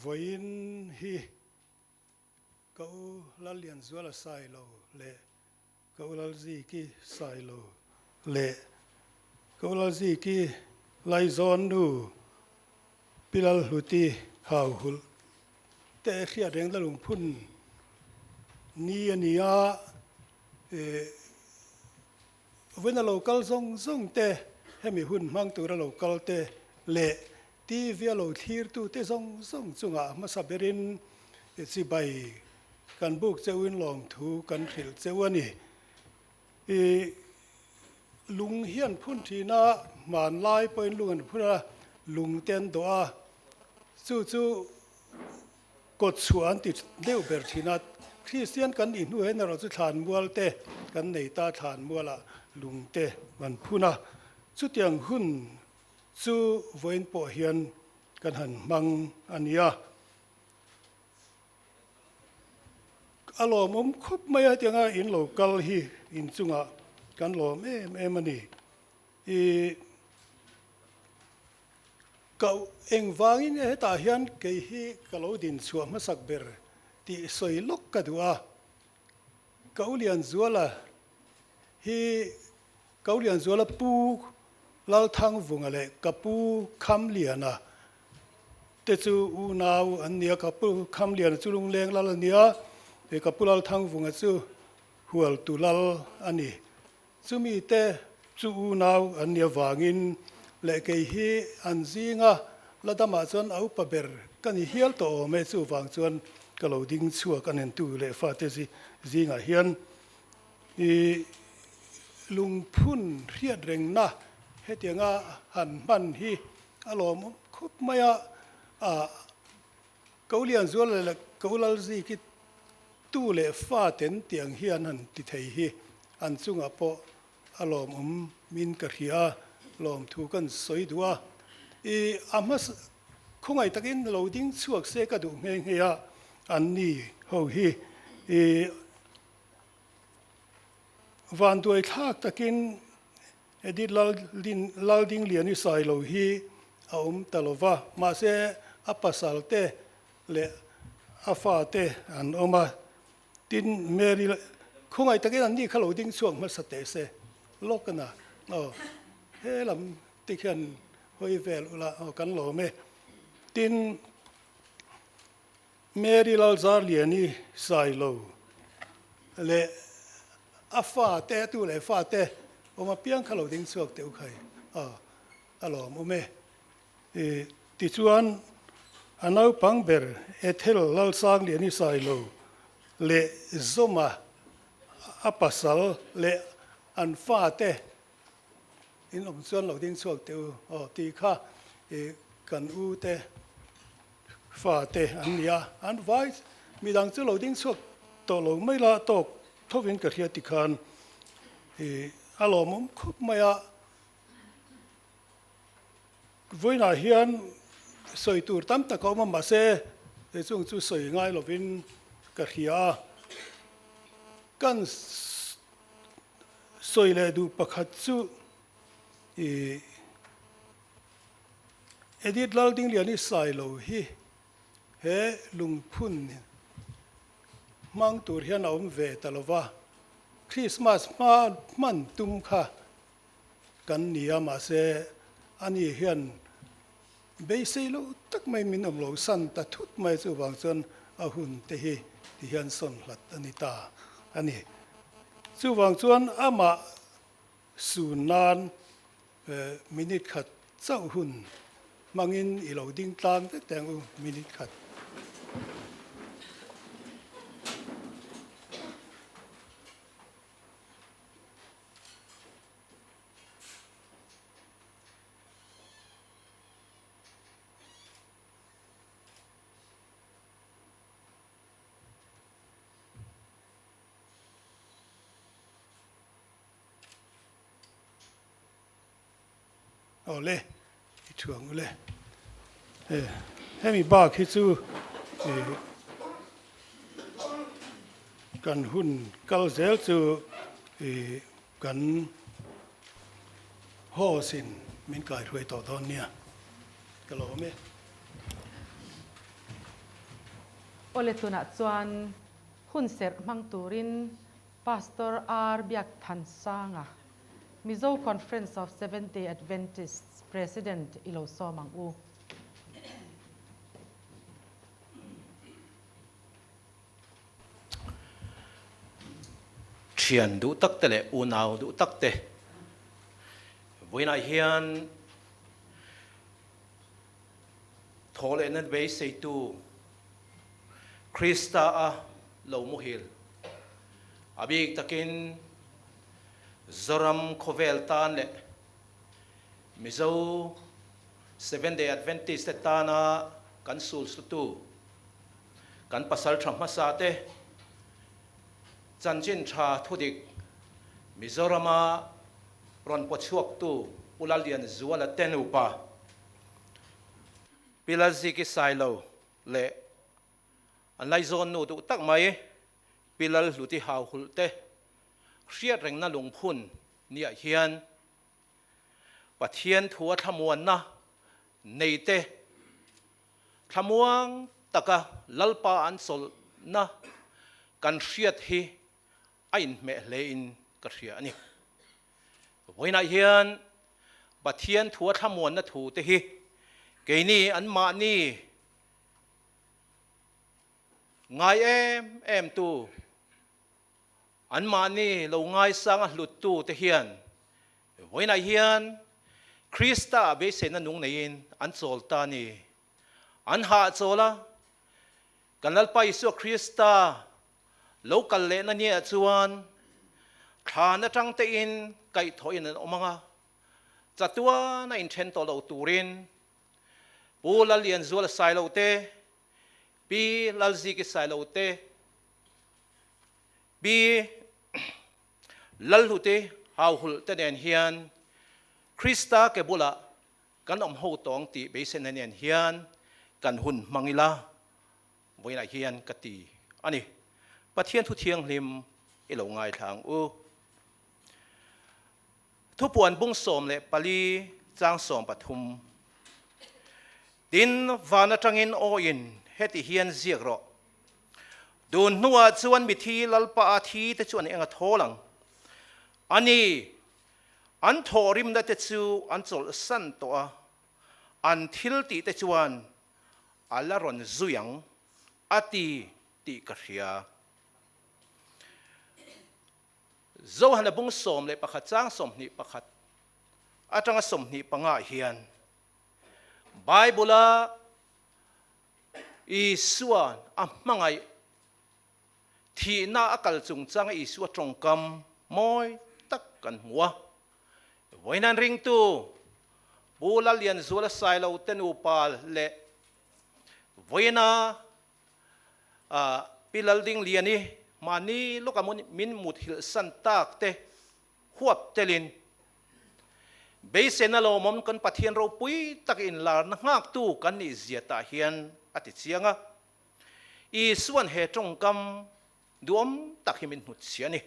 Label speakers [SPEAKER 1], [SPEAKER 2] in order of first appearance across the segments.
[SPEAKER 1] Vawiin hi ka u Lallianzuala Sailo leh ka u Lalziki Sailo leh ka u Lalziki Laizawn nu Pi Lalhluti Hauhulh te hriat reng la lungphun ni a ni a, vawiin a lo kal zawng zawng te hemi hun hmang tura lo kal te leh TV a lo thlirtute zawng zawng chungah hmasa berin chibai kan buk cheuhin lawmthu kan hrilh cheu a ni. I lung hian phun thin a, hmanlai pawhin lung an phun a, lung te an dawh a, chu chu kawt chhuah an ti deuh ber thin a. Kristian kan nih hnu hian erawh chu thlanmual te kan nei ta, thlanmualah lung te an phun a, chutiang hun Chu vawiin pawh hian kan han hmang a nia. A lawmawm khawp mai a, hetianga in lo kal hi inchungah kan lawm em em a ni. I ka engvangin nge hetah hian kei hi ka lo din chhuah hmasak ber tih sawi lawk ka duh a. Ka u Lianzuala hi Ko Lianzuala Pu Lalthangvunga leh ka Pu Khamliana te chu unau an ni a, ka Pu Khamliana chu Lungleng lal a ni a, ka Pu Lalthangvunga chu Hualtu lal a ni. Chumi te chu unau an nih avangin leh kei hi an zinga la damah chuan a upa ber ka ni hial tawh awm e, chuvang chuan ka lo ding chhuak a nentu leh fate zingah hian. I lungphun hriat rengna hetianga han hman hi a lawmawm khawp mai a, ah Ko Lianzuala leh Ko Lalziki tu leh fa ten tiang hian han ti thei hi an chungah pawh a lawmawm min ka hria a, lawmthu kan sawi duh a. I a hmasa khawngaih takin lo ding chhuak se ka duh nghe nghe a, an ni ho hi i Vanduai thlak takin Edith Laldingliani Sailo hi a awm ta lo va, mahse a pasal te leh a fa te an awm a, tin Mary khawngaih takin an ni kha lo ding chhuak hmasa teh se lawk a na aw he lam te khian hawi vel ula aw kan lawm e tin Mary Lalzarliani Sailo leh a fate, a tu leh fate awm apiang kha lo ding chhuak teh u khai a, a lawmawm e. I tichuan a naupang ber Ethel Lalsangliani Sailo leh Zawma a pasal leh an fate In awm chuan lo ding chhuak teh u aw tih kha i kan u te fa te an ni a, an vai midang chu lo ding chhuak tawh lo mai la tawk thovin ka hria ti khan i a lawmawm khawp mai a. Vawiinah hian sawi tur tam tak a awm a mahse he chung chu sawi ngai lovin ka hria a, kan Sawi leh duh pakhat chu i Edith Laldingliani Sailo hi he lungphun hmang tur hian a awm ve ta lo va, Christmas hma hman tum kha kan ni a, mahse ani hian beisei lo tak mai min awm lo san ta thut mai chuvang chuan a hun te hi ti hian sawn hlat a ni ta a ni. Chuvang chuan amah sun nan minute khat chauh hun hmangin i lo ding tlang vek teh ang u minute khat. Awle, i thuang ule. Hemi bak hi chu kan hun kal zel chu kan haw sin min kaihruai tawh dawn nia ka lawm e.
[SPEAKER 2] Awle tunah chuan hunserh hmang turin Pastor R Biakthansanga, Mizo Conference of Seventh-day Adventists President i lo sawm ang u.
[SPEAKER 3] Thian duh tak te leh unau duh tak te vawiinah hian thaw lehna beiseitu Krista a lo muhil a bik takin Zoram khawvel tan leh Mizo Seventh Day Adventist te tana kan sulsutu kan pasal tha hmasa te chanchin tha thudik Mizorama rawn pawchhuaktu Pu Lallianzuala te nupa Pi Lalziki Sailo leh an laizawn nu duh tak mai Pi Lalhluti Hauhulh te hriatrengna lungphun niah hian Pathian thua thlamuanna nei te thlamuang taka Lalpa an chawlhna kan hriat hi a inhmeh hlein ka hria a ni. Vawiinah hian Pathian thua thlamuanna thu te hi keini anmahni ngai em em tu, Anmahni lo ngaisanga hluttute hian vawiinah hian Krista beiseina nung neiin an chawl ta a ni. An hahchawl a, kan Lalpa Isua Krista lo kal lehna niah chuan thlan atang tein kaihthawhin an awm ang a, chatuana inthen tawh lo turin Pu Lallianzuala Sailo te, Pi Lalziki Sailo te, Pi Lalhlute Hauhulh te nen hian Krista ke bulah kan awm ho tawng tih beiseina nen hian kan hun hmang ila vawiinah hian ka ti a ni. Pathian thu thianghlim i lo ngaithla ang u. Thupuan bung 14 chang 13 Tin, van atangin aw-in heti hian ziak rawh. Tun hnuah chuan mithi Lalpa a thi te chu an eng a thawl ang. A ni, an thawhrimna te chu an chawlhsan tawh a, an thil tih te chuan a la rawn zui ang, a ti tih ka hria. Johana bung 11 chang 21 atanga 25 ah hian Bible-a Isua'n a hmangaih thihna a kal chungchanga Isua tawngkam mawi tak kan hmu a. Vawiin ringtu Pu Lallianzuala Sailo te nupa leh vawiina Pi Laldingliani mahni lawka min muthilh san tak te huap telin beiseina lawmawm kan Pathian ropui tak inlarna nghaktu kan nih zia tah hian a ti chiang a. Isua'n he tawngkam duhawm tak hi min hnutchhia a ni.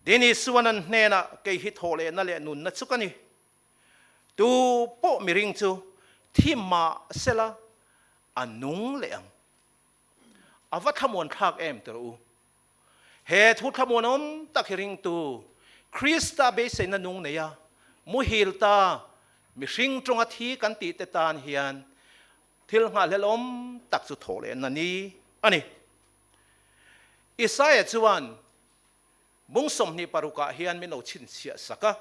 [SPEAKER 3] Tin, Isua'n an hnenah, Kei hi thawh lehna leh nunna chu ka ni. Tu pawh miring chu thi mah sela a nung leh ang. A va thlamuan thlak em ti rawh u. He thu thlamuanawm tak hi ringtu Krista beiseina nung neia muhil ta mihring tawnga thi kan tih te tan hian thil nghahhlelawm tak chu thawh lehna ni a ni. Isaia chuan bung 26 ah hian min lo chhinchhiah sak a,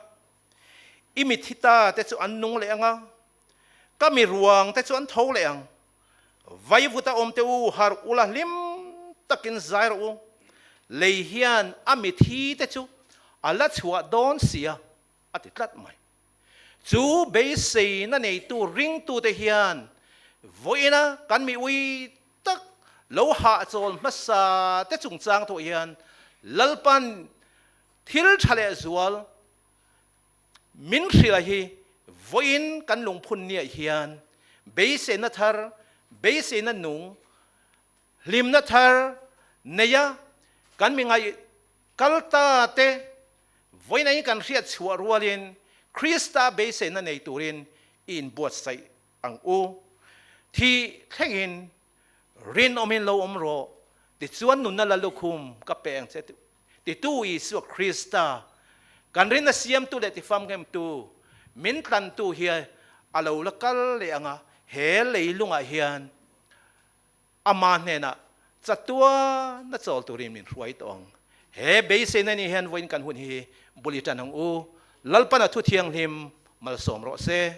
[SPEAKER 3] I mithi ta te chu an nung leh ang a, ka mi ruang te chu an tho leh ang. Vaivuta awm te u, harh ula hlim takin zai rawh u. Lei hian a mithi te chu a la chhuah dawn sia, a ti tlat mai. Chu beiseina neitu ringtute hian vawiina kan mi ui tak lo hahchawl hmasa te chungchang thawh hian Lalpan thil tha leh zual Min hrilh a hi vawiin kan lungphun niah hian beiseina thar, beiseina nung, hlimna thar neia kan mi ngaih kal ta te vawiin ain kan hriat chhuah rualin Krista beiseina nei turin i inbuatsaih ang u. Thih thlengin. Rinawmin lo awm rawh, tichuan nunna la lukhum ka pe ang che titu Isua Krista, kan rinna siamtu leh tifamkemtu, min tlantu hi a lo la kal leh ang a, he leilungah hian Ama hnenah chatuana chawl turin min hruai tawh ang. He beiseina ni hian vawiin kan hun hi bul i tan ang u. Lalpana thu thianghlim malsawm rawh se.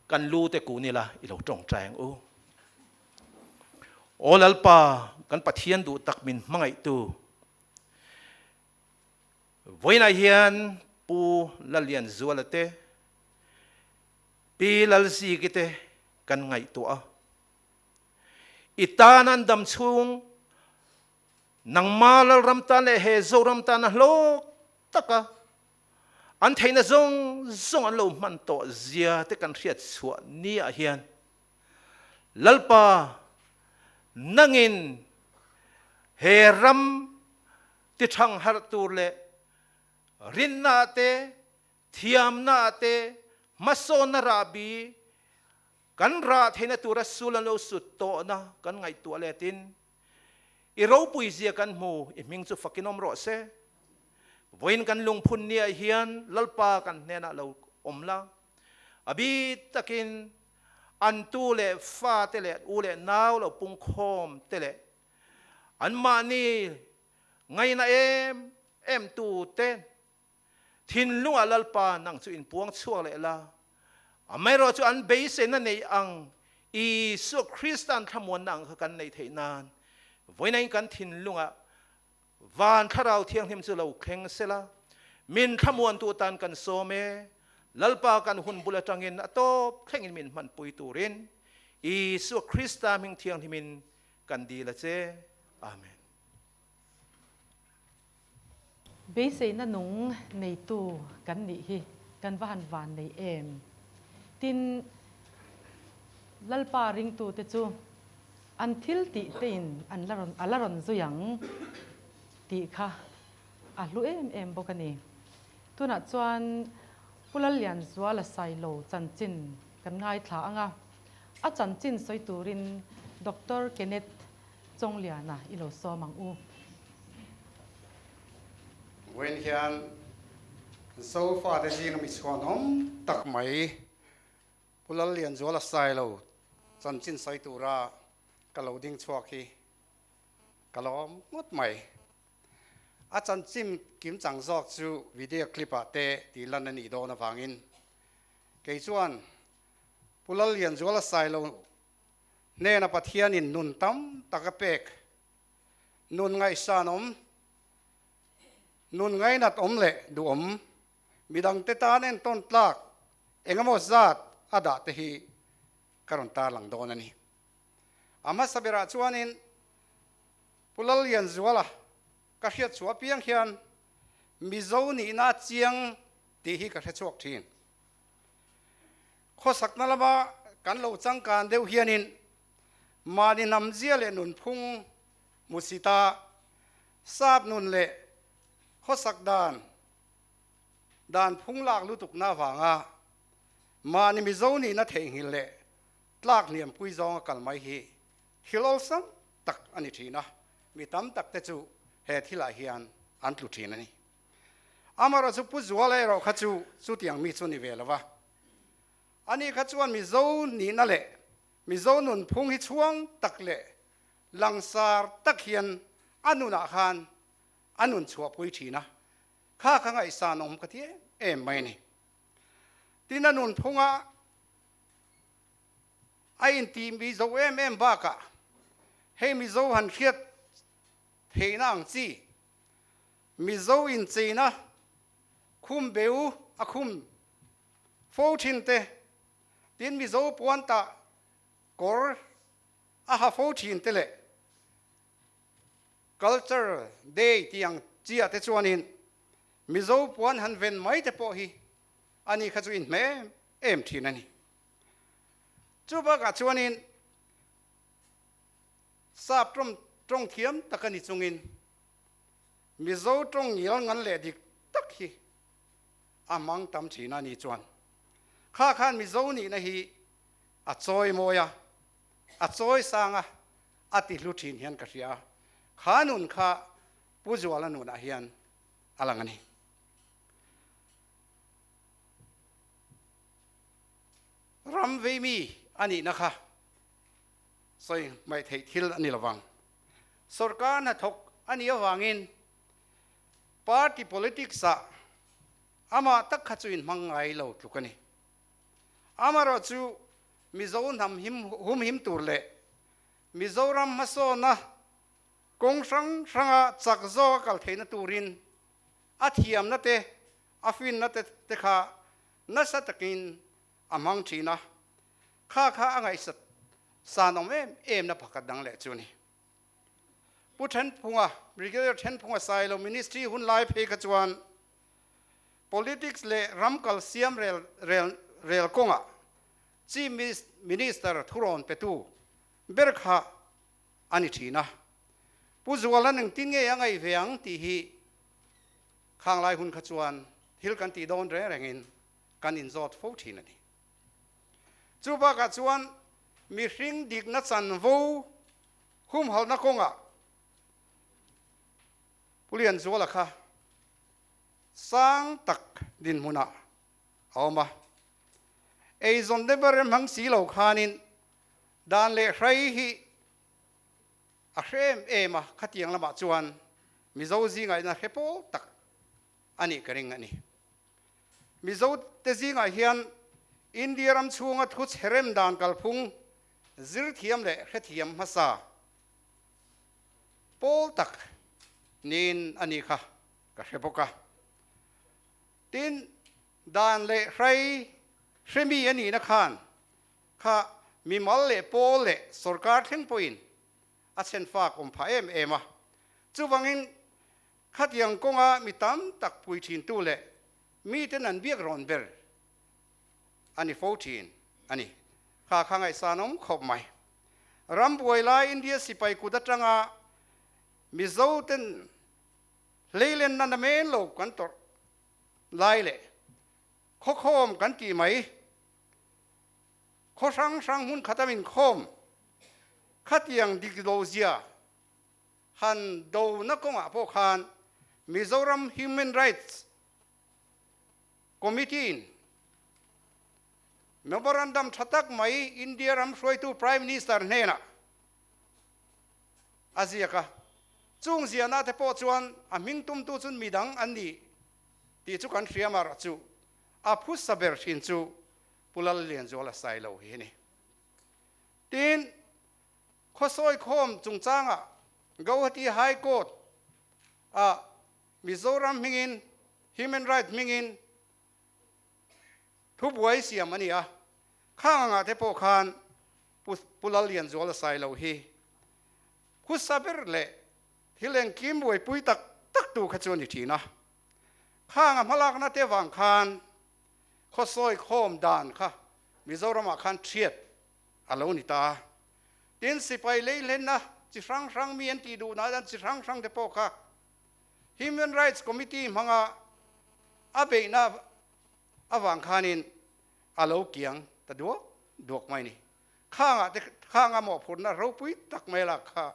[SPEAKER 3] Kan lu te kun ila i lo tawngtai ang u. Aw Lalpa, kan Pathian duh tak min hmangaihtu, vawiinah hian Pu Lallianzuala te, Pi Lalziki te kan ngaihtuah a. I tan an dam chhung nangma Lalram tan leh he Zoram tana hlawk taka an theihna zawng zawng an lo hman tawh zia te kan hriat chhuah ni ah hian Lalpa nangin he ram ti thang harh tur leh rinna ah te thiamna ah te hmasawnna rahbi kan rah theihna tura sul an lo sut tawhna kan ngaihtuah letin i ropui zia kan hmu, i hming chu fakin awm rawh se. Vawiin kan lungphun niah hian Lalpa kan hnenah lo awm la, a bik takin an tu leh fa te leh u leh nau lo pungkhawm te leh anmahni ngaina em em tu te Thinlungah Lalpa nang chu inpuang chhuak leh la, amaherawh chu an beiseina nei ang Isua Krista an thlamuanna ang kha kan neih theih nan vawiinain kan thinlungah van Thlarau Thianghlim chu lo thleng sela, min thlamuantu atan kan sawm e. Lalpa kan hun bul atangin a tawp thlengin min hmanpui turin Isua Krista hming thianghlimin kan dil a che. Amen.
[SPEAKER 2] Beiseina nung neitu kan nih hi kan va han van nei em? Tin, Lalpa ringtute chu an thil tih tein an la rawn a la rawn zui ang tih kha a hlu em em bawk a ni. Tunah chuan Pu Lallianzuala Sailo chanchin kan ngaithla ang a, a chanchin sawi turin Doctor Kenneth Chawngliana i lo sawm ang u.
[SPEAKER 4] Vawiin hian Zofa te zinga mi chhuanawm tak mai Pu Lallianzuala Sailo chanchin sawi tura ka lo ding chhuak hi ka lawm ngawt mai. A chanchin kim chang zawk chu video clip ah te tih lan a nih dawn avangin kei chuan Pu Lallianzuala Sailo Hnena Pathianin nun tam tak a pek, nun ngaihsan awm, nun ngainat awm leh duhawm, midangte tan entawn tlak engemaw zat a dah te hi ka rawn tarlang dawn a ni. A hmasa berah chuanin Pu Lallianzuala ka hriat chhuah apiang hian Mizo nihna a chiang tih hi ka hre chhuak thin. Khawsakna lama kan lo changkan deuh hianin mahni hnamzia leh nunphung hmusita sap nun leh khawsak dan dan phung lak lutukna avanga mahni Mizo nihna theihnghilh leh tlak hniampui zawnga kal mai hi thil awlsam tak a ni thin a, mi tam tak te chu he thilah hian an tlu thin a ni. Amaherawhchu Pu Zuala erawh kha chu chutiang mi chu ni ve lo va. Ani kha chuan Mizo nihna leh Mizo nunphung hi chhuang tak leh langsar tak hian a nunah khan a nun chhuahpui thin a, kha kha ngaihsan awm ka ti em em mai a ni. Tin a nunphunga a intih Mizo em em bakah hei Mizo han hriat theihna ang chi Mizo incheina khum beu a khum fo thin te, tin Mizo puan tah kawr a ha fo thin te leh Culture Day tih ang chiah te chuanin Mizo puan han ven mai te pawh hi ani kha chu inhmeh em em thin a ni. Chu bakah chuanin sap tawng thiam tak a ni chungin Mizo tawng ngial ngan leh dik tak hi a hmang tam thin a ni chuan kha khan Mizo nihna hi a chawi mawi a. a chawi sang a, a ti hlu thin hian ka hria. Kha nun kha Pu Zuala nunah hian a lang a ni. Ram veimi a nihna kha sawi hmaih theih thil a ni lovang. Sorkar hnathawk a nih avangin party politics ah amah tak kha chu inhmang ngai lo tluk a ni. Amaherawh chu Mizo hnam him humhim tur leh Mizoram hmasawnna kawng hrang hranga chak zawk a kal theihna turin a thiamna te, a finna te te kha nasa takin a hmang thin a, kha kha a ngaihsat san awm em em na pakhat dang leh chu a ni. Pu Thenphunga, Brigadier Thenphunga Sailo Ministry hun lai phei kha chuan Politics leh ram kal siam rel rel rel kawngah Chief Minister thurawn petu ber kha a ni thin a. Pu Zuala nengtin nge a ngaih ve ang tih hi khang lai hun kha chuan thil kan tih dawn reng rengin kan inzawt fo thin a ni. Chu bakah chuan mihring dikna chanvo humhalhna kawngah Pu Lianzuala kha sang tak dinhmunah a awm a. Eizawn te ber hmang si lo khanin dan leh hrai hi a hre em em a, khatiang lamah chuan Mizo zingah hian a hre pawl tak a nih ka ring a ni. Mizo te zingah hian India ram chhunga thu chhe rem dan kalphung zir thiam leh hrethiam hmasa pawl tak niin a nih kha ka hre bawk a. Tin, dan leh hrai hremi a nihna khan kha mimal leh pawl leh sorkar thleng pawhin a chhenfak awm phah em em a. Chuvangin khatiang kawnga mi tam tak pui thintu leh miten an biak rawn ber a ni fo thin a ni. Kha kha ngaihsan awm khawp mai. Ram buai lai India sipai kut atanga Mizo ten hleilenna na men lo kan tawrh lai leh khawkhawm kan tih mai khaw hrang hrang hmun khata min khawm khatiang dik lo zia han dona kawngah pawh khan Mizoram Human Rights Committee in memorandum tha tak mai India ram hruaitu Prime Minister hnenah a ziak a. Chung ziahna te pawh chuan a hming tumtu chu midang an ni tih chu kan hria mar chu a phusa ber thin chu Pu Lallianzuala Sailo hi a ni. Tin, khawsawi khawm chungchangah Gauhati High Court ah Mizoram hmingin Human Rights hmingin thubuai siam a ni a, khang angah te pawh khan Pu Lallianzuala Sailo hi phusa ber leh thil engkim buaipui tak tak tu kha chu a ni thin a. Khang a hmalakna te vang khan khawsawi khawm dan kha Mizoramah khan thiat a lo ni ta a. Tin, sipai leihlenna chi hrang hrang mi an tih duhna dan chi hrang hrang te pawh kha Human Rights Committee hmanga a beihna avang khanin a lo kiang ta duak duak mai ni. Khangah te khanga mawhphurhna ropui tak mai lak kha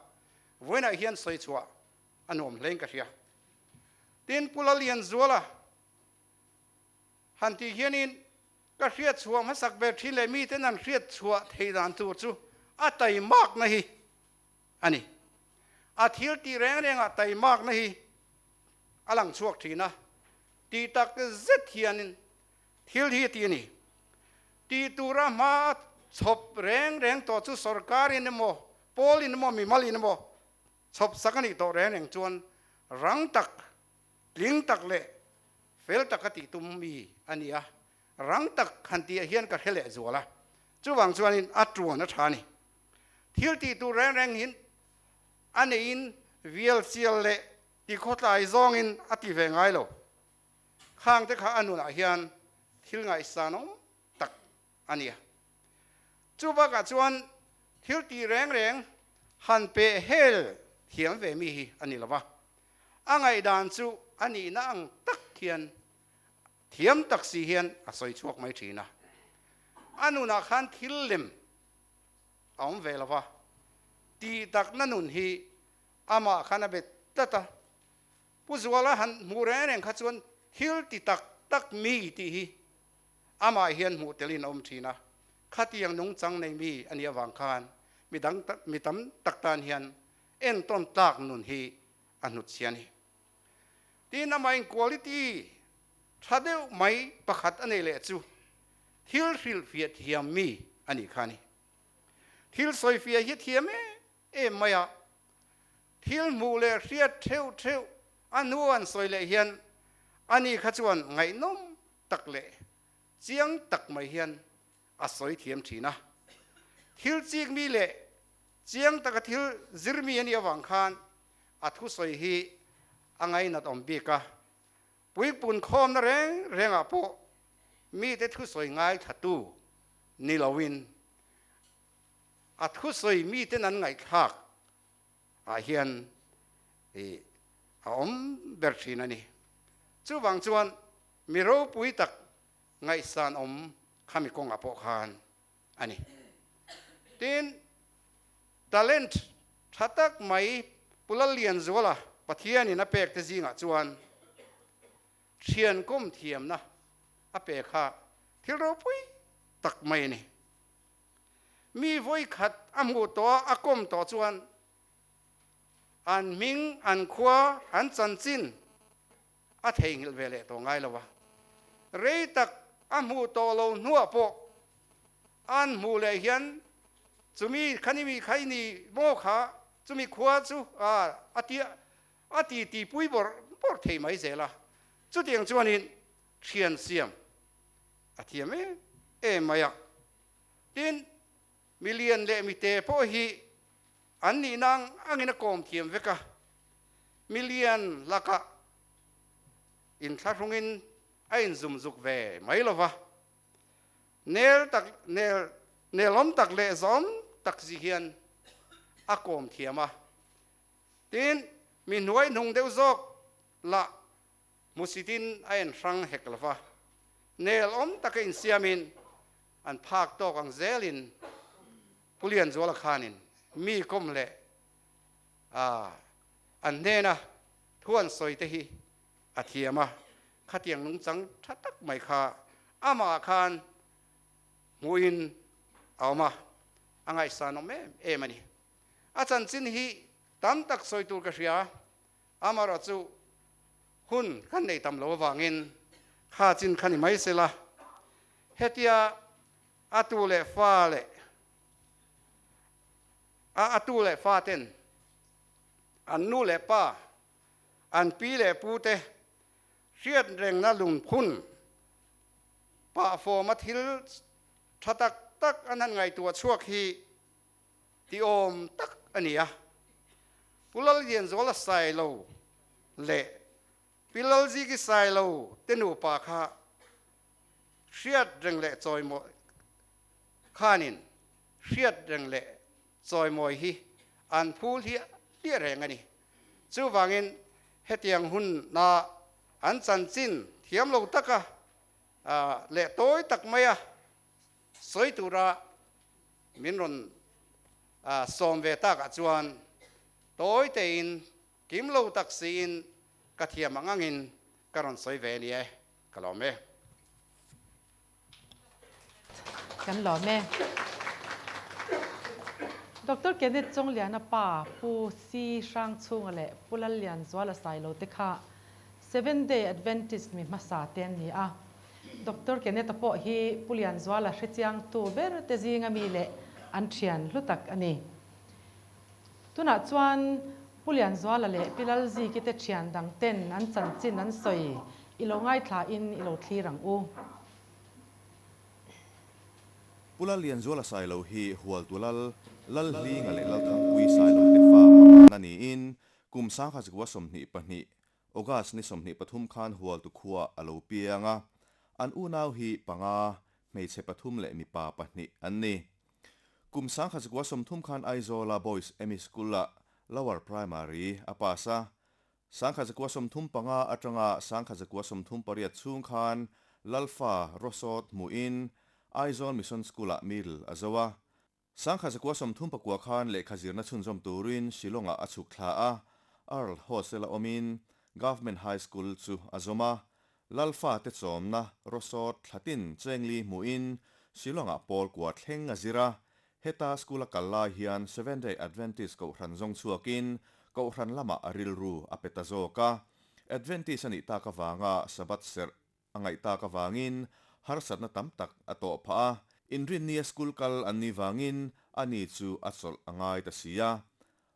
[SPEAKER 4] vawiinah hian sawi chhuah a nuam hlein ka hria. Tin, Pu Lalianzuala han tih hianin ka hriat chhuah hmasak ber thin leh miten an hriat chhuah thei dan tur chu a taimakna hi a ni. A thil tih reng rengah taimakna hi a lang chhuak thin a, tih tak zet hianin thil hi a ti a ni. Tih tura hma chhawp reng reng tawh chu sorkarin emaw, pawlin emaw, mimalin emaw chhawp sak a nih tawh reng reng chuan rang tak, tling tak leh fel taka tih tum mi a ni a, rang tak han tih ah hian ka hre leh zual a, chuvang chuanin a tuan a tha a ni. Thil tih tur reng reng hin a neiin vial chial leh ti khawtlai zawngin a ti ve ngai lo. Khang te kha a nunah hian thil ngaihsan awm tak a ni a. Chu bakah chuan thil tih reng reng han peh hel thiam ve mi hi a ni lo va, a ngaihdan chu a nihna ang tak hian thiam tak si hian a sawi chhuak mai thin a. A nunah khan thil lem. a awm ve lo va, tih takna nun hi amah khan a bet tlat a. Pu Zuala han hmuh reng reng kha chuan thil ti tak tak mi tih hi amah hian hmuh telin a awm thin a, khatiang nungchang nei mi a nih avang khan mi dang mi tam tak tan hian entawn tlak nun hi a hnutchhia a ni. Tin, amahin quality tha deuh mai pakhat a nei leh chu thil hrilhfiah thiam mi a nih kha a ni. Thil sawifiah hi thiam em em mai a, thil hmuh leh hriat theuh theuh a hnu an sawi leh hian ani kha chuan ngaihnawm tak leh chiang tak mai hian a sawi thiam thin a. Thil chik mi leh chiang taka thil zir mi a nih avang khan a thusawi hi a ngainat awm bik a, puipun khawmna reng rengah pawh mite thusawi ngaithlatu ni loin a thusawi miten an ngaihthlak ah hian a awm ber thin a ni. Chuvang chuan mi ropui tak ngaihsan awm khami kawngah pawh khan a ni. Tin, talent tha tak mai Pu Lallianzuala Pathianin a pek te zingah chuan thian kawm thiamna a pe kha thil ropui tak mai a ni. Mi vawikhat a hmuh tawh a, a kawm tawh chuan an hming, an khua, an chanchin a theihnghilh ve leh tawh ngai lo a, rei tak a hmuh tawh lo hnuah pawh an hmuh leh hian chumi khani mi kha i ni maw kha chumi khua chu a ti a ti ti pui bawrh bawrh thei mai zel a, chutiang chuanin thian siam a thiam em em mai a, tin milian leh mite pawh hi An nihna ang angin a kawm thiam vek a, milian lakah inthlahrungin a inzumzuk ve mai lo va, nel tak nel nelawm tak leh zawm tak zi hian a kawm thiam a. Tin, mi hnuai hnung deuh zawk lah hmusitin a en hrang hek lo va, nelawm taka insiamin an phak tawk ang zelin Pu Lianzuala khanin mi kawm leh an hnena thu an sawi te hi a thiam a, khatiang nungchang tha tak mai kha amah khan hmuhin a awm a, a ngaihsan awm em em a ni. A chanchin hi tam tak sawi tur ka hria, amaherawhchu hun kan nei tam lo avangin kha chin kha ni mai sela, hetia A tu leh fa leh a a tu leh fa ten an nu leh pa, an pi leh pu te hriat rengna lungphun pah fawma thil tha tak tak an han ngaihtuah chhuak hi tiawm tak a ni a. Pu Lallianzuala Sailo leh Pi Lalziki Sailo te nupa kha Hriat reng leh chawimawi khanin hriat reng leh chawimawi hi an phul hi hliah reng a ni. Chuvangin hetiang huna an chanchin thiam lo taka leh tawi tak maia sawi tura min rawn sawm ve takah chuan tawi tein Kim lo tak siin ka thiam ang angin ka rawn sawi ve nia e, ka lawm e.
[SPEAKER 2] Kan lawm e. Doctor Kenneth Chawngliana pa Pu Si Hrangchhunga leh Pu Lallianzuala Sailo te kha Seventh Day Adventist mi hmasa te an ni a. Doctor Kenneth-a pawh hi Pu Lianzuala hrechiangtu ber te zinga mi leh an thian hlu tak a ni. Tunah chuan Pu Lianzuala leh Pi Lalziki te thian dang ten an chanchin an sawi i lo ngaithla in i lo thlir ang u.
[SPEAKER 5] Pu Lallianzuala Sailo hi Hualtu Lal, Lalhlinga leh Lalthangpui Sailo te fa pakhatna niin kum sangkhat 22, August ni 23 khan Hualtu khuaah a lo piang a. An unau hi panga, hmeichhe pathum leh mipa pahnih an ni. Kum 1930 khan Aizawla Boys ME School-ah Lower Primary a pass a. 1935 atanga 1938 chhung khan Lalfa Rawsawt hmuhin Aizawl Mission School-ah Middle a zo a. 1939 khan lehkha zirna chhunzawm turin Shillong-ah a chhuk thla a, Earl Hostel-a awmin Government High School chu a zawm a. Lalfa te chawmna rawsawt thlatin chengli hmuhin Shillong-ah pawl kua thleng a zir a. Heta school a kal lai hian Seventh-day Adventist kohhran zawng chhuakin kohhran lamah a rilru a pe ta zawk a. Adventist a nih tak avanga Sabbath serh a ngaih tak avangin harsatna tam tak a tawh phah a. Inrinnia school kal an nih vangin ani chu a chawlh a ngai ta si a.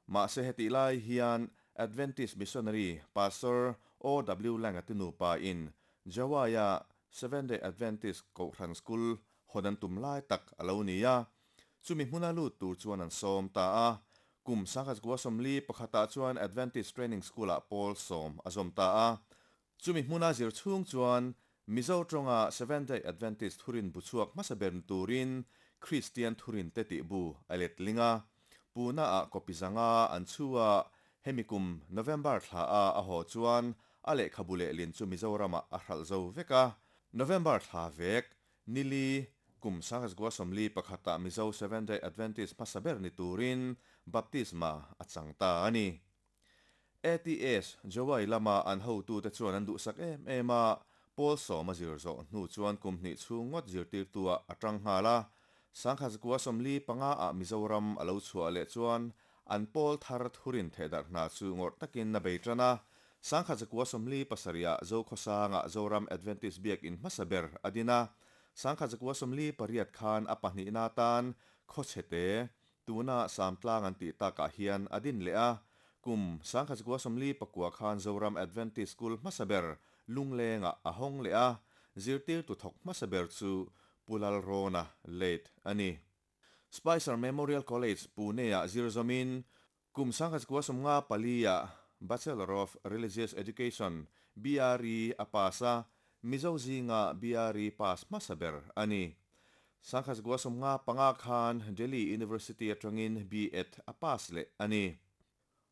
[SPEAKER 5] Mahse hetih lai hian Adventist Missionary Pastor OW Lang-a te nupa in Jawai-a Seventh-day Adventist Kohhran School hawn an tum lai tak a lo ni a. Chumi hmuna lut tur chuan an sawm ta a. Kum 1941 ah chuan Adventist Training School-ah pawl sawm a zawm ta a. Chumi hmuna zir chhung chuan Mizo tawnga Seventh-day Adventist thurin bu chhuak hmasa ber ni turin Kristian thurin te tih bu a let ling a. Pune-ah copy zanga an chhu a, hemi kum November thla a a haw chuan a lehkhabu lehlin chu Mizoramah a hralh zo vek a. November thla vek, nili, kum 1941-ah Mizo Seventh-day Adventist hmasa ber ni turin baptisma a chang ta a ni. ATS, Jowai lama an hotute chuan an duhsak em em a, pawl sawm a zir zawh hnu chuan kum hnih chhung ngawt zirtirtuah a tang nghal a. 1945 ah Mizoram a lo chhuah leh chuan an pawl thar thurin thehdarh hna chu ngawrh takin a bei tan a. 1947 ah Zokhawsangah Zoram Adventist Biakin hmasa ber a din a. 1948 khan a pahnihna atan Khawchhete Tuna Samtlang an tih takah hian a din leh a, kum 1949 khan Zoram Adventist School hmasa ber Lunglengah a hawng leh a, zirtirtu thawk hmasa ber chu Pu Lalrawna late a ni. Spicer Memorial College, Pune-ah zir zawmin kum 1954 ah Bachelor of Religious Education, BRE, a pass a, Mizo zinga BRE pass hmasa ber a ni. 1955 khan Delhi University atangin B.Ed a pass leh a ni.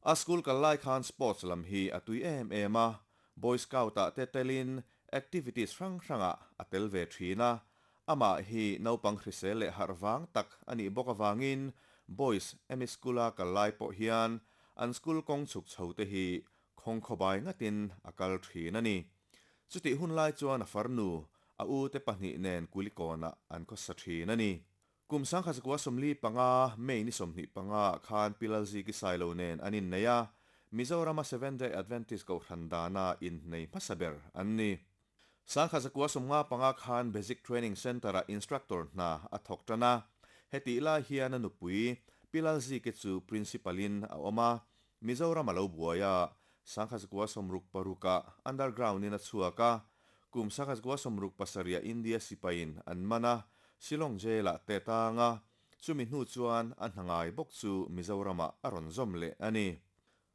[SPEAKER 5] A school kal lai khan sports lam hi a tui em em a, Boy Scout ah te telin activities hrang hrangah a tel ve thin a. Amah hi naupang hrisel leh harh vang tak a nih bawk avangin Boys emi school a kal lai pawh hian an school kawng chhuk chho te hi khawng khawbai ngatin a kal thin a ni. Chutih hun lai chuan a farnu, a u te pahnih nen Kulikawnah an khawsa thin a ni. Kum 1945, May ni 25 ah khan Pi Lalziki Sailo nen an innei a, Mizorama Seventh-day Adventist Kohhran dana innei hmasa ber an ni. 1955 khan Basic Training Centre-ah instructor hna a thawk tan a, hetih lai hian a nupui Pi Lalziki chu Principal-in a awm a, Mizoram a lo buai a, 1966 ah underground in a chhuak a, kum 1967 ah India sipaiin an man a, Shillong Jail ah te tang a, chumi hnu chuan a hna ngai bawk chu Mizoram ah a rawn zawm leh a ni.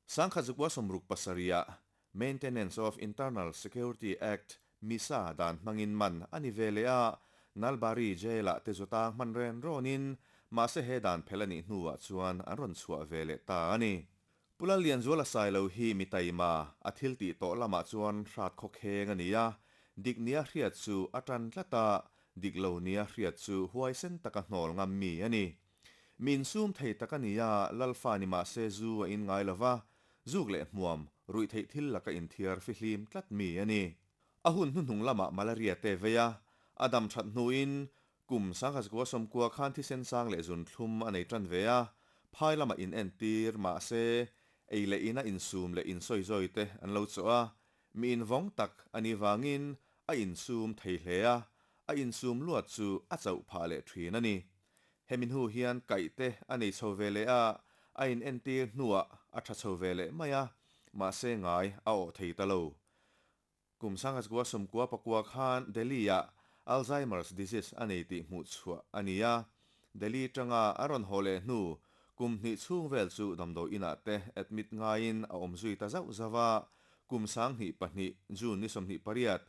[SPEAKER 5] 1967 ah Maintenance of Internal Security Act, MISA, dan hmangin man a ni ve leh a, Nalbari Jail ah te zu tang hman ren rawnin Mahse he dan phel a nih hnuah chuan an rawn chhuah ve leh ta a ni. Pu Lallianzuala Sailo hi mi taima, a thil tih tawh lamah chuan hrat khawkheng a ni a, dik nia hriat chu a tan tlat a, dik lo nia hriat chu huaisen taka hnawl ngam mi a ni. Mi insum thei tak a ni a, Lalfa ni mahse zu a in ngai lova, zuk leh hmuam, ruih theih thil laka inthiar fihlim tlat mi a ni. A hun hnuhnung lamah malaria te vei a, a dam that hnuin Kum 1990 khan thisen sang leh zun thlum a nei tan ve a, phai lamah in entir mahse ei leh ina insum leh insawizawi te an lo chawh a, mi invawng tak a nih vangin a insum thei hle a, a insum luat chu a chauh phah leh thin a ni. Hemi hnu hian kaih te a nei chho ve leh a, a in entir hnuah a tha chho ve leh mai a, mahse ngai a awh thei ta lo. Kum 1999 khan Delhi-ah Alzheimer's disease a nei tih hmuh chhuah a ni a. Delhi tanga a rawn haw leh hnu kum hnih chhung vel chu damdawi inah te admit ngaiin a awm zui ta zauh zauh a. Kum 2002 June ni 28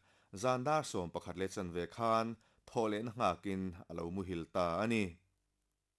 [SPEAKER 5] zan dar 11 leh chanve khan thawh lehna nghakin a lo muhil ta a ni.